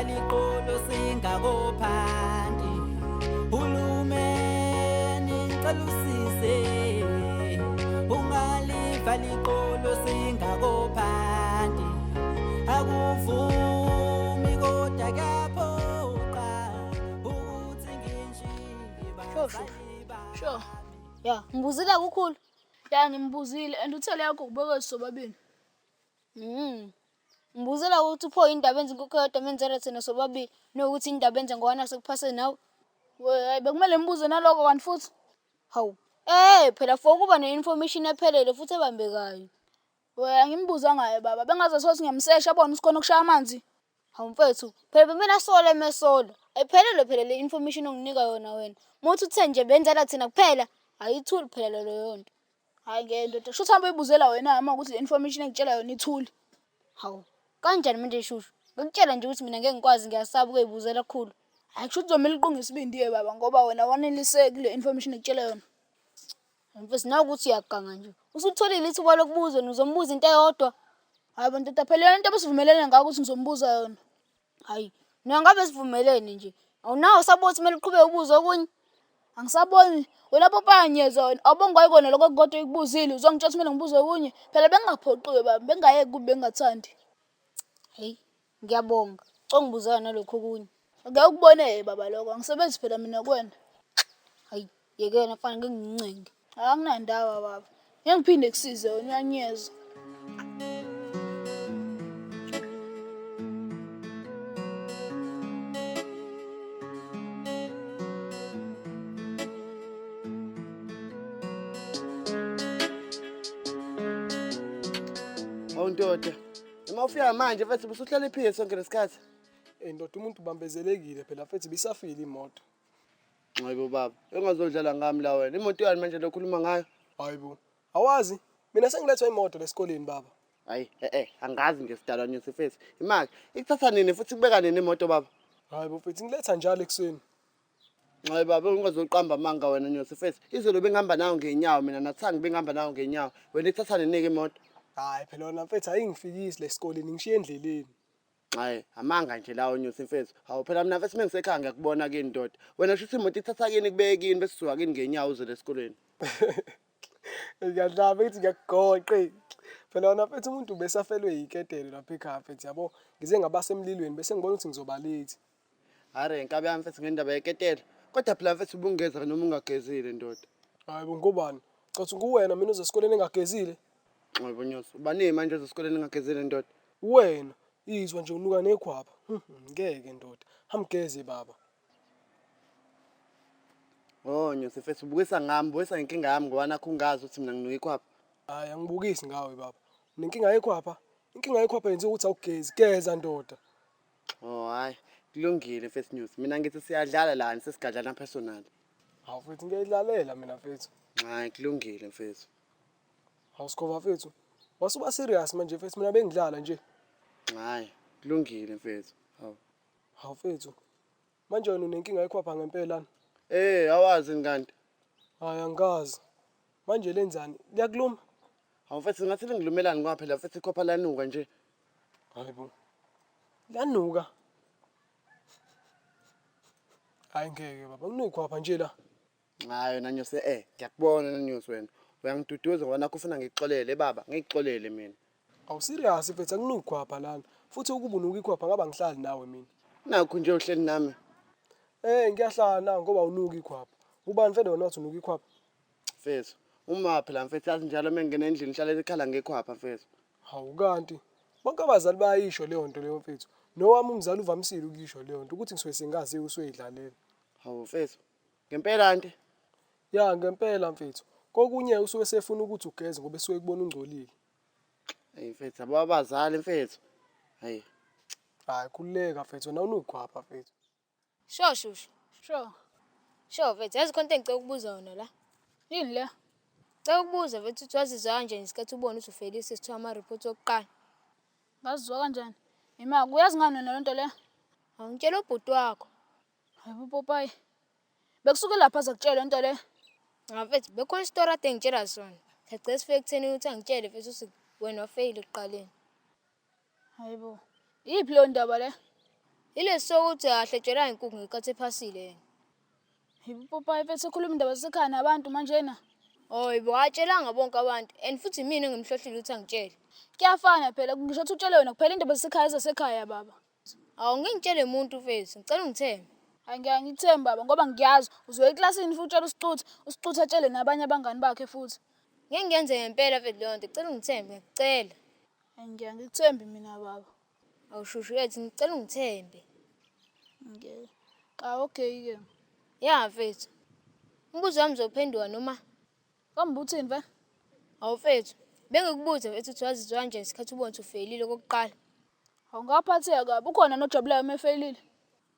Ungaliva liqolo singakophanti. Hulumeni ngicela usize. Ungaliva liqolo singakophanti. Akuvumi kodwa kuyaphoqa ukuthi ngishiye Sure, sure. bazali bami. Sure. Ya, ngibuzile kukhulu. Ya ngimbuzile and uthele yakho kubekwe sobabili. Ngibuzela ukuthi upho indaba enza inkukhu eyodwa menzela thina sobabili nokuthi indaba enza ngoba nasekuphase nawe. We hayi bekumele ngibuze naloko kanti futhi. Hawu. Eh phela for ukuba ne-information ephelele futhi ebambekayo. We angimbuzanga ye baba. Bengaze sothi ngiyamsesha abone usikhona ukushaya amanzi. Hawu mfethu, phela bemele asole emesola. Ayiphelele phela le information onginika yona wena. Muthi uthe nje benzela thina kuphela, ayithuli phela leyo nto. Hayi ngeke ndoda. Shuthi hambe uyibuzela wena uma ukuthi le information engitshela yona ithuli. Hawu, kanjani manje shushu? Ngikutshela nje ukuthi mina ngeke ngikwazi ngiyasaba ukuyibuzela kakhulu. Hayi kushuthi uzomele uqunge isibindi ye baba ngoba wena waneliseki kule information engitshela yona. Mfethu nawe ukuthi uyaganga nje. Usutholile ithuba lokubuza wena uzombuza into eyodwa. Hayi bo ndoda phela yona into ebesivumelene ngayo ukuthi ngizombuza yona. Hayi, mina ngabe sivumelene nje. Awunawo usabona ukuthi kumele uqhubeke ubuze okunye? Angisaboni wena popanyeza wena awubongayi kona lokho kodwa ikubuzile uzongitshela ukuthi kumele ngibuze okunye. Phela bengingaphoqiwe baba bengingayeki kube bengingathandi. Hey, ngiyabonga. Congibuza nalokho okunye. Ngeke ukubone baba lokho angisebenzi phela mina kuwena. Hayi, yekena mfana ngeke ngincenge. Anginandaba baba. Ngeke ngiphinde kusize wena uyanyeza. Hawu ndoda. Uma ufika manje mfethu ubusuhlala ephiye sonke lesikhathi. Ey ndoda umuntu ubambezelekile phela mfethu ibisafile imoto. Hayibo baba, engazodlala ngami la wena. Imoto yani manje lokhuluma ngayo? Hayibo. Awazi mina sengilethwa imoto lesikoleni baba. Hayi, eh angazi nje sidalwa nyusi mfethu. Imali ikuthatha nini futhi kubeka nini imoto baba? Hayibo mfethu ngiletha njalo ekuseni. Hayi baba, ungazoqamba amanga wena nyosi mfethu. Izolo bengihamba nawo ngenyawo mina nathangi bengihamba nawo ngenyawo. Wena ikuthatha nini ke imoto? Hayi phela wena mfethu ayingifikisi lesikoleni ngishiye endleleni. Hayi, amanga nje lawo nyosi mfethu. Hawu phela mina mfethu mengisekhaya ngiyakubona kini ndoda. Wena shuthi imoto ithatha kini kubeke kini bese usuka kini ngenyawo uze lesikoleni. Ngiyadlala ngithi ngiyakugoqa. Phela wena mfethu umuntu ubesafelwe yiketelo lapha ekhaya mfethu yabo. Ngize ngaba semlilweni bese ngibona ukuthi ngizoba late. Hare nkabi yami mfethu ngendaba yeketelo. Kodwa phela mfethu ubungeza noma ungagezile ndoda. Hayibo ngobani? Cha nguwena mina uze esikoleni engagezile. Hayibo nyosi, ubani manje uze esikoleni engagezile ndoda? Wena izwa nje unuka nekhwapha. Ngeke ndoda. Hamgeze baba. Oh nyosi mfethu ubukisa ngami, ubukisa ngenkinga yami ngoba nakho ungazi ukuthi mina nginuka ikhwapha. Hayi angibukisi ngawe baba. Unenkinga yekhwapha? Inkinga yekhwapha yenziwa ukuthi awugezi. Geza ndoda. Oh hayi, kulungile mfethu nyosi. Mina ngithi siyadlala la sesigadlana personal. Hawu mfethu ngiyayidlalela mina mfethu. Hayi kulungile mfethu. Hawu Sikhova mfethu. Wasuba serious manje mfethu mina bengidlala nje. Hayi kulungile mfethu. Hawu. Hawu mfethu. Manje wena unenkinga yekhwapha ngempela na? Eh awazi kanti. Hayi angikazi. Manje lenzani? Liyakuluma? Hawu mfethu ngathi lingilumelani ngoba phela mfethu ikhwapha lanuka nje. Hayibo. Liyanuka. Hayi ngeke baba, kunukhwapha nje la. Hayi wena nyosi ngiyakubona wena nyosi wena. Uyangiduduza ngoba nakho ufuna ngikuxolele baba, ngikuxolele mina. Awu serious mfethu akunukhwapha lana. Futhi ukuba unuka ikhwapha ngaba ngihlali nawe mina. Nakho nje uhleli nami. Eh ngiyahlala na ngoba unuka ikhwapha. Ubani mfethu wena wathi unuka ikhwapha? Mfethu, uma phela mfethu yazi njalo mengena endlini hlale ikhala ngekhwapha mfethu. Hawu kanti bonke abazali bayayisho leyo nto leyo mfethu. Nowami umzali uvamisile ukuyisho leyo nto ukuthi ngisuke sengazi usuyidlalela. Hawu mfethu, ngempela anti. Ya ngempela mfethu. Kokunye usuke sefuna ukuthi ugeze ngoba esuke kubona ungcolile. Hey mfethu, abo abazali mfethu. Hayi, Hayi khululeka mfethu wena unukhwapha mfethu. Sure shushu. Sure. Sure mfethu, yazi khona into engicela ukubuza yona la. Yini le? Ngicela ukubuza mfethu ukuthi wazizwa kanjani ngesikhathi ubona ukuthi ufelise sithiwa ama-report okuqala. Ngazizwa kanjani? Imali uyazi ngani wena lento le? Awungitshela ubhuti wakho. Hayibo Popayi. Bekusuke lapha azakutshela lento le. Cha mfethu, bekhona isitori ade ngitshela sona. Sagcina sifike ekutheni ukuthi angitshele mfethu ukuthi wena wafeyila ekuqaleni. Hayibo. Iyiphi leyo ndaba le? Yilesi sokuthi ahletshelwa inkukhu ngenkathi ephasile yena. Ipopayi mfethu ekhuluma indaba zasekhaya nabantu manjena. Hayibo, atshelanga bonke abantu and futhi imina engimhlohlile ukuthi angitshele. Kuyafana phela ngisho ukuthi utshele wena kuphela indaba zasekhaya ezasekhaya baba. Awu ngeke ngitshele muntu mfethu, ngicela ungithembe. Hayi ngeke ngikuthembe baba ngoba ngiyazi uzoya eklasini futhi utshele uSicuthe, uSicuthe atshele nabanye abangani bakhe futhi. Ngeke ngiyenze ngempela mfethu leyo nto, ngicela ungithembe, ngiyacela. Hayi ngeke ngikuthembe mina baba. Awushushu ethi ngicela ungithembe. Ngeke. Ah okay ke. Ya mfethu. Umbuzo wami uzophenduka noma Kambe uthini vele? awu mfethu. Bengikubuza mfethu ukuthi wazizwa kanjani ngesikhathi ubona ukuthi ufeyilile okokuqala. Awungaphatheka kabi ukhona nojabulayo uma efeyilile.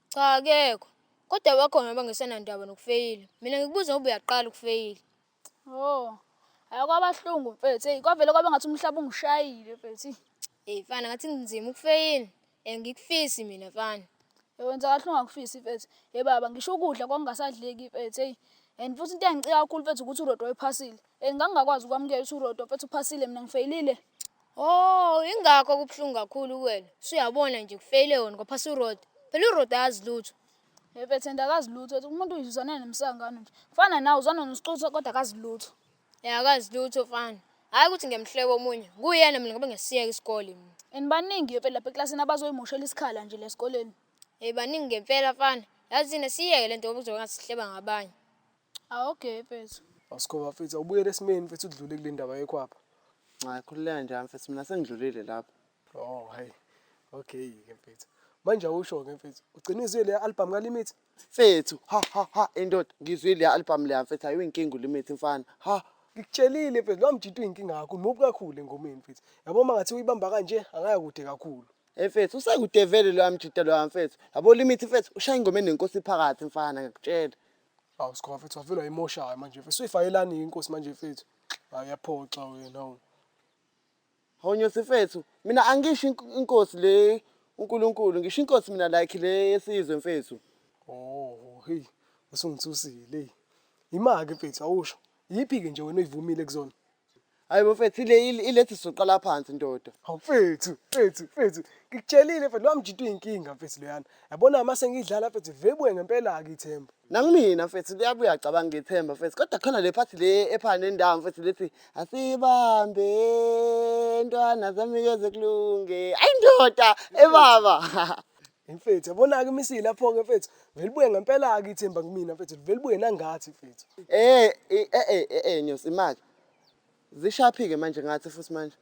Cha akekho. Kodwa bakhona abangesenandaba nokufeyila. Mina ngikubuza ngoba uyaqala ukufeyila. Oh. Hayi kwabahlungu mfethu. Hey kwavele kwaba ngathi umhlaba ungishayile mfethu. Hey mfana ngathi kunzima ukufeyila. Ngikufisi mina mfana. Wenza kahle ungakufisi mfethu. Hey baba ngisho ukudla kwakungasadleki mfethu. Hey and futhi into engicika kakhulu mfethu ukuthi uRodo wayephasile. And ngangingakwazi ukwamukela ukuthi uRodo mfethu uphasile mina ngifeyilile. Oh, ingakho kubuhlungu kakhulu kuwena. Usuyabona nje kufeyile wona kwaphasa uRodo. Phela uRodo akazi lutho. Hey mfethu and akazi lutho. Umuntu uyizuzana nemsangano nje. Kufana nawe uzwana noSicuthe kodwa akazi lutho. Ya akazi lutho mfana. Hayi ukuthi ngiyamhleba omunye. Nguyena mina ngoba ngiyasiyeka isikole mina. And baningi phela lapha eklasini abazoyimoshela isikhala nje lesikoleni. Hey baningi ngempela mfana. Yazi thina siyeke lento ngoba kuzobe ngathi sihleba ngabanye. Ah okay mfethu. Awusikhoba mfethu, awubuyele esimeni mfethu udlule kule ndaba yekhwapha. Cha, khululeka nje mfethu mina sengidlulile lapho. Oh, hayi. Okay ke mfethu. Manje awusho ke mfethu. Ugcina izwe le album kaLimit? Mfethu, ha ha ha indoda ngizwile le album leya mfethu ayinkinga uLimit mfana. Ha Ngikutshelile mfethu, lo mjito uyinkinga kakhulu, mubi kakhulu engomeni mfethu. Yabo uma ngathi uyibamba kanje angaya kude kakhulu. Mfethu usekude vele lo mjito lo mfethu. Yabo Limit mfethu ushaya ingoma enenkosi phakathi mfana ngiyakutshela. Awu Sikhoba mfethu wavelwa imoshayo manje mfethu. Usuyifakelani inkosi manje mfethu? Hayi uyaphoxa wena hawu. Hawu Nyosi mfethu, mina angisho inkosi le uNkulunkulu, ngisho inkosi mina like le yesizwe mfethu. Oh, hey, usungithusile. Hey. Imake mfethu awusho. Yiphi ke nje wena oyivumile kuzona? Hayi bo mfethu ile ilethi soqala phansi ndoda. Hawu mfethu, mfethu, mfethu. Ngikutshelile mfethu lo mjito uyinkinga mfethu loyana. Yabona uma sengidlala mfethu vebuye ngempela ke ithemba. Nangimina mfethu liyabuya cabanga ngithemba mfethu kodwa khona le phathi le ephana nendawo mfethu lethi asibambe ntwana zamikeze kulunge. Ayi ndoda ebaba. Mfethu yabona ke imisile lapho ke mfethu. Vele buye ngempela ke ithemba kumina mfethu. Vele buye nangathi mfethu. Eh eh eh eh Nyosi imali. Zishaphi ke manje ngathi futhi manje.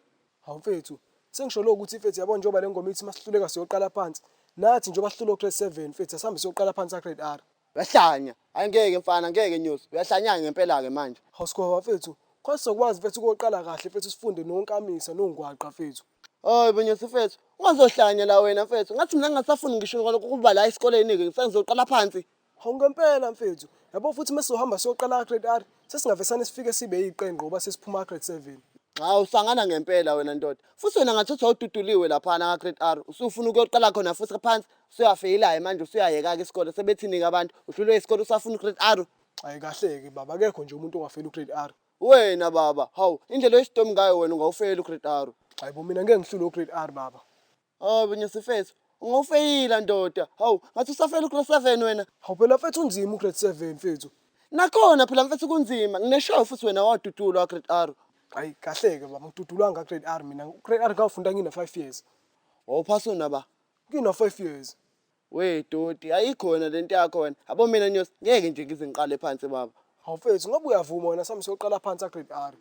Hawu mfethu, sengisho lokhu ukuthi mfethu yabona njengoba le ngoma ithi masihluleka siyoqala phansi. Nathi njengoba sihlulwa grade 7 mfethu asihambe siyoqala phansi grade R. Uyahlanya. Angeke mfana ngeke Nyosi. Uyahlanya ngempela ke manje. Hawu Sikhoba mfethu, khona sizokwazi mfethu ukuyoqala kahle mfethu sifunde nonkamisa nongwaqa mfethu. Hayi bo Nyosi mfethu, ungazohlanya la wena mfethu. Ngathi mina ngingasafuni ngisho ukuba la esikoleni ke, sengizoqala phansi. Hawu ngempela mfethu. Yabo futhi masizohamba siyoqala grade R, sesingavesane sifike sibe yiqembu ngoba sesiphuma grade 7. Cha usangana ngempela wena ndoda. Futhi wena ngathi uthi awududuliwe laphana ka grade R. Usufuna ukuyoqala khona futhi phansi, usuyafeyila manje usuyayeka ke isikole. Sebethini ke abantu? Uhlulwe isikole usafuna ugrade R. Hayi kahle ke baba, akekho nje umuntu ongafeyila ugrade R. Wena baba, hawu indlela oyisidomi ngayo wena ungawufeyila ugrade R. Hayi bo mina ngeke ngihlule ugrade R baba. Hayi bo Nyosi mfethu, ungawufeyila ndoda. Hawu ngathi usafeyila ugrade 7 wena. Hawu phela mfethu unzima ugrade 7 mfethu. Nakhona phela mfethu kunzima. Ngineshow futhi wena wadudulwa grade R. Hayi kahle ke baba, ngidudulwanga grade R mina. Grade R ngawufunda ngina 5 years. Wawuphasona ba? Ngina 5 years. We doti, ayikhona lento yakho wena. Yabo mina Nyosi, ngeke nje ngize ngiqale phansi baba. Hawu mfethu ngoba uyavuma wena sami siyoqala phansi grade R.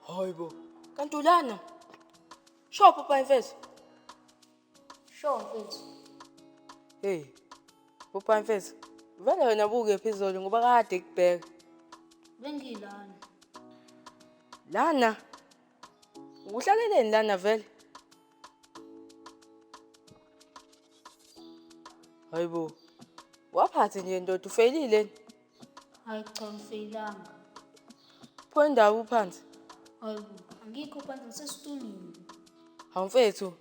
Hayibo. Kanti ulana? Sho papa mfethu. Sho mfethu. Hey. Papa mfethu. Vele wena buke phezulu ngoba kade kubheka. Bengilana. Lana. Uhlaleleni lana vele? Hayibo. Waphathe nje ndoda ufeyilile. Hayi cha ngifeyilanga. Pho indawo uphansi. Hayibo, angikho phansi ngisesitulweni. Hawu mfethu.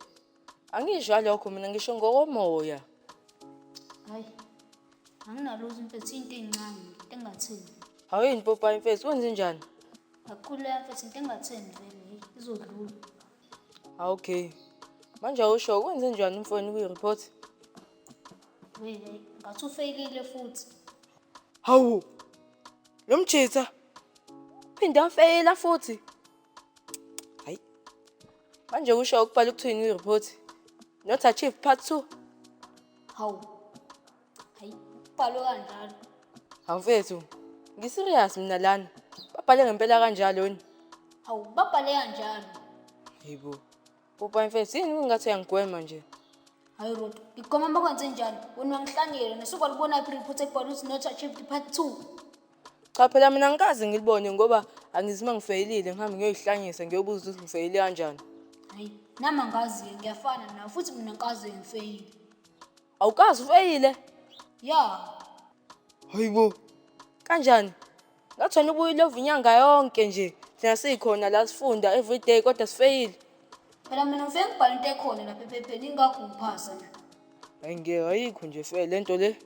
Angisho lokho mina ngisho ngokomoya. Hayi. Anginalutho mfethu into encane engathini. Hawu yini Popayi mfethu, wenze njani? Akhululeka mfethu into engatheni vele hey, izodlula. Hawu okay. Manje awusho kwenze njani umfowenu kwi-report? We hey, ngathi ufeyilile futhi. Hawu. Lo mjitha. Phinde afeyila futhi. Hayi. Manje usho ukubhala ukuthini kwi-report? Not achieved part 2. Hawu. Hayi, kubhalwe kanjalo. Hawu mfethu, ngiserious mina lana. Babhale ngempela kanjalo yini? Hawu, babhale kanjalo. Yebo. Popayi mfethu, yini kungathi uyangigwema nje? Hayi Rodo, ngigoma uma kwenze njalo. Wena wangihlanyela nesuka libona phi report ebhalwe ukuthi not achieved part 2. Cha phela mina angikaze ngilibone ngoba angizi uma ngifeyilile ngihambe ngiyoyihlanyisa ngiyobuza ukuthi ngifeyile kanjani. Hayi, nami angazi-ke ngiyafana nawe futhi mina ngikaze ngifeyile. Awukazi ufeyile? Ya, Hayibo. Kanjani? Ngathi wena ubuye ulova inyanga yonke nje. Thina sikhona la sifunda everyday kodwa sifeyile. Phela mina ngifike ngibhale into ekhona lapha ephepheni ingakho ngiphasa nje. Hayi ngeke ayikho nje fair lento le.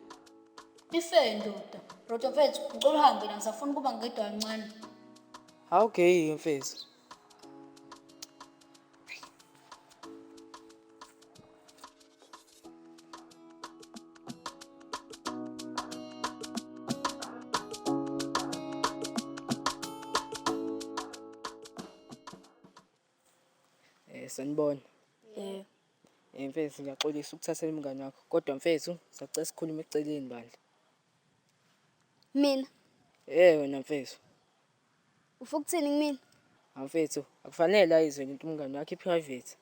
Ife ndoda. Rodo mfethu, ngicela uhambe la ngisafuna ukuba ngedwa kancane. Hawu okay mfethu. Eh sanibona. Yebo. Eh mfethu ngiyaxolisa ukuthathela umngane wakho kodwa mfethu sacela sikhulume eceleni bandla. Mina, Eh wena mfethu. ufuna ukuthini kumina? Hawu mfethu akufanele ayizwe lento umngane wakho i-private.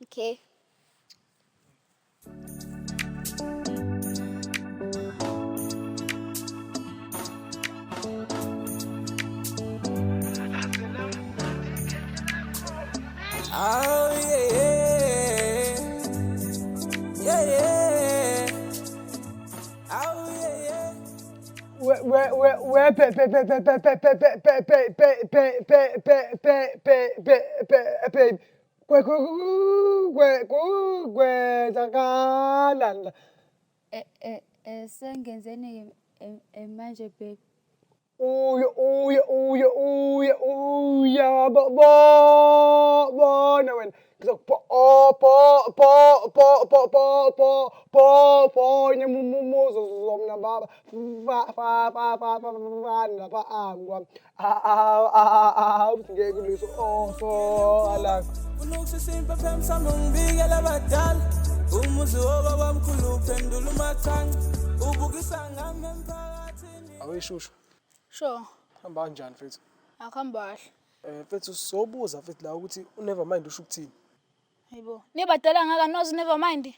Okay. Oh yeah, yeah, yeah. Oh yeah, yeah. We we we we pe pe pe pe pe pe pe pe pe pe pe pe pe pe pe pe pe pe kwe kwe kwe kwe kwenzakalani la? Sengenzeni manje babe? Uya uya uya uya uya bo bo bona wena ngizokupho po po po po po po po po nyamumu zomna baba fa fa fa fa fa fa lapha kwami a a a a ngeke kuliso oh so ala Funa ukushisa impepho emsamo ngibikele abadala. Umuzi wobabamkhulu uphendula umathanci. Ubukisa ngami emphakathini. Aweshushu. Sure. Hamba kanjani mfethu? Akuhamba kahle. Eh mfethu sizobuza mfethu la ukuthi unever mind usho ukuthini. Hayibo. Nibadala ngaka nozi never mind.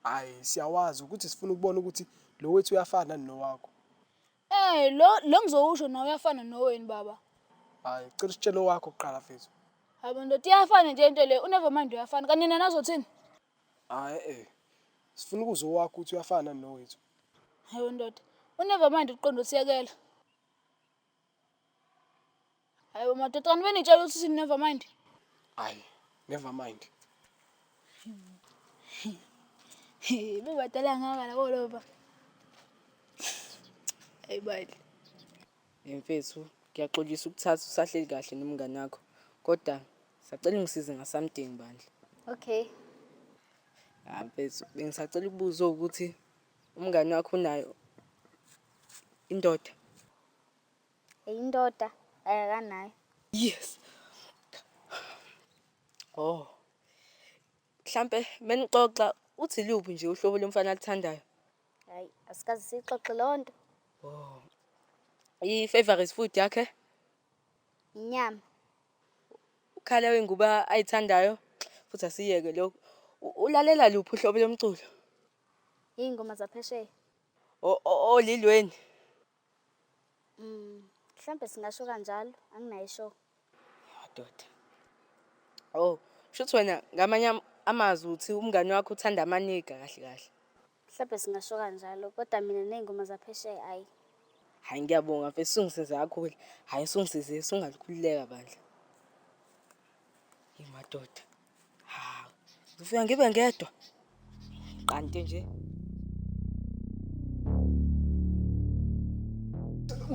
Hayi siyawazi ukuthi sifuna ukubona ukuthi lo wethu uyafana nowakho. Eh lo lo ngizowusho nawe uyafana noweni baba. Hayi cela usitshele owakho kuqala mfethu. Hayibo ndoda iyafana nje into le unever mind uyafana. Kanti nina nazothini? Hayi eh sifuna ukuzwa owakho ukuthi uyafana nowethu. Hayibo ndoda. Unever mind uqonda uthiyekela. Hayibo madoda kanti benitshela ukuthi uthini never mind. Hayi never mind. Bebadala ngaka labo loba. Hayi bandla. Eh mfethu ngiyaxolisa ukuthatha usahleli kahle nomngane wakho kodwa sacela ungisize nga-something bandla. Okay. Ha mfethu bengisacela ukubuza ukuthi umngane wakho unayo indoda. Indoda akanayo. Yes. Oh. Mhlambe menixoxa uthi luphi nje uhlobo lomfana alithandayo? Hayi, asikaze sixoxe leyo nto. Oh. I-favorite food yakhe? Inyama. Ukhala wengubo ayithandayo futhi asiyeke lokho. Ulalela luphi uhlobo lomculo? Iy'ngoma zaphesheya. Olilweni. Mhlambe singasho kanjalo, anginayo sure. Madoda. Oh, shuthi wena ngamanye amazwi uthi umngane wakho uthanda amaniga kahle kahle. Mhlambe singasho kanjalo, kodwa mina ney'ngoma zaphesheya ayi. Hayi ngiyabonga mfethu usungisize kakhulu. Hayi usungisize usungalikhululeka bandla. Hey madoda. Ha, ngifika ngibe ngedwa. Qante nje.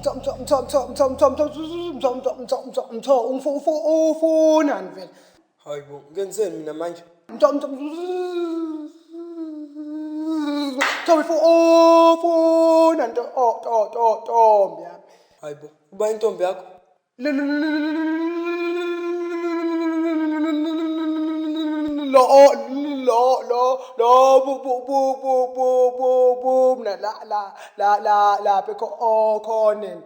Mtho mtho mtho mtho mtho mtho mtho mtho mtho mtho mtho mtho ufunani vele? Hayibo, ngenzeni mina manje? Mtho mtho mtho ufuna nto o to to ntombi yami. Hayibo, uba intombi yakho? Lo lo lo lo bu bu bu bu bu bu bu mna la la la la lapha ekhoneni.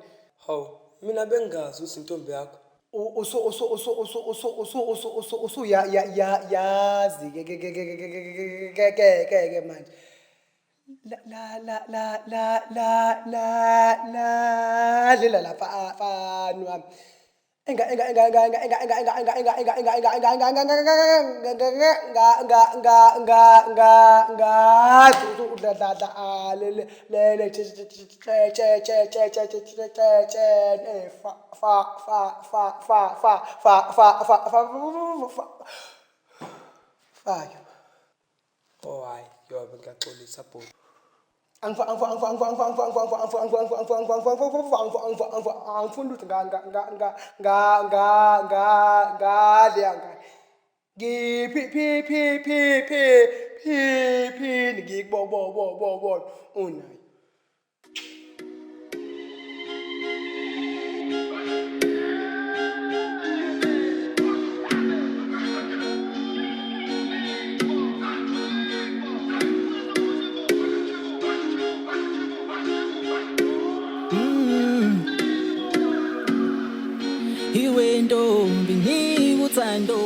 Hawu, mina bengingazi ukuthi intombi yakho. Usu usu usu usu usu usu usu usu usu ya ya ya yazi ke ke ke ke ke ke ke ke ke manje. La la la la la la la la lela lapha afani wami. Enga enga enga enga enga enga enga enga enga enga enga enga enga enga enga enga enga enga nga nga nga nga nga nga dla dla a le le le le che che che che che che che che che che che e fa fa fa fa fa fa fa fa fa fa fa fa. Oh hayi, yobe ngiyaxolisa bhuti. Angifuni lutho nga nga nga nga nga nga nga ngaleya ngane. Ngiphi phi phi phi phi phi phi ngikubo bo bo bo bo unayo. Iwe ntombi ngikuthando.